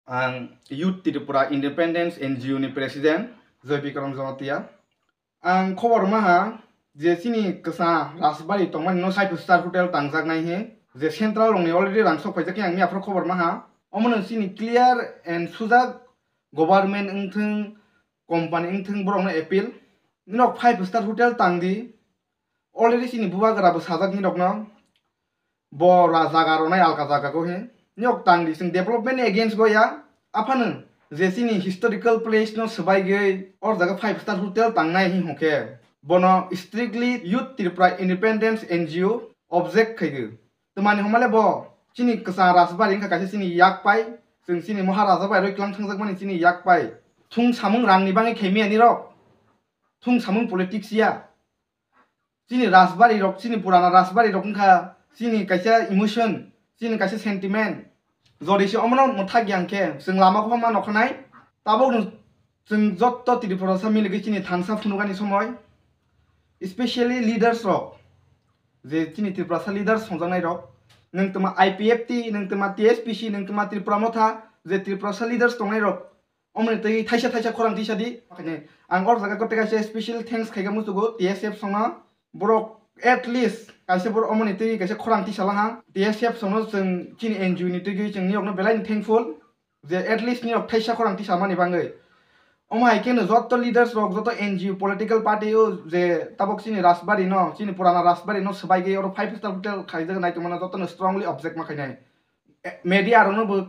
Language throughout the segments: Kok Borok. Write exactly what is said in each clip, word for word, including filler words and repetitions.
Ang Youth Tripura Independence N G O ni President Joy Bikram Jamatia. Ang khobor maha je chini kwsa Rajbari tongmani no five star hotel tangjaknai he je central rongni already rang sok phaijak ang miyaphro khobor maha. Omono chini clear and sujak government wngthwng, company wngthwng borokno appeal. Norok five star hotel tangdi. Already chini bubagra bo sajak norokno. Bo ra jaga ronai alka jaga go he. Nok tang di, chwng development ni against go ya. Aphano je chini historical place no swbai gwi or jaga five star hotel tangnai hi hwnkhe bono strictly Youth Tripura Independence N G O object khai gwi. Twmani hwnmale bo chini kwchang Rajbari wngkha kaisa chini yak pai, chwng chini Maharaja bai roi klang thangjakmani chini yak pai. Thung samung rang ni bagwi khai miyani rok. Thung samung politics ya. Chini Rajbari rok, chini purana Rajbari rok wngkha chini kaisa emotion, chini kaisa sentiment. Jodi se omono mwthak yang khe chwng lama kho ma nokhanai. Tabok no chwng jotto Tripurasa miligwi chini thansa phunukani somoi, especially leaders rok, je chini Tripurasa leaders songjaknai rok, nwng twma I P F T, nwng twma T S P C, nwng twma Tripura Motha, je Tripurasa leaders tongnai rok, omoni twi thaisa thaisa khorang tisa di. Ang or jaga kote kaisa special thanks khaika musugo T S F songno. Borok at least kaisa borok omoni twi kaisa khorang tisa laha. T S F songno chwng chini N G O ni twi chwng niyokno belai ni thankful je at least niyok thaisa khorang tisa mani bangwi. Omo hai khe no jotto leaders rok, jotto N G O political party o je tabok chini Rajbari no, chini purana Rajbari no swbai gwi oro five star hotel khaijak nai tongmano jotto no strongly object ma khainai. Eh, media rok no bo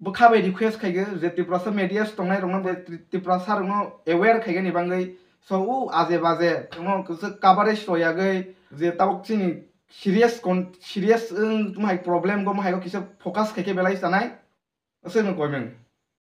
bwkha bai request khaigwi je Tiprasa media tongnai rokno, je Tri-, Tiprasa rokno aware khaigani bangwi. So o aje baje tongno kwchwk coverage royagwi je tabok chini serious con-, serious wng tongmahai problem go, mohai go kisa focus khaikhe belai sanai. Aswkno koimeng.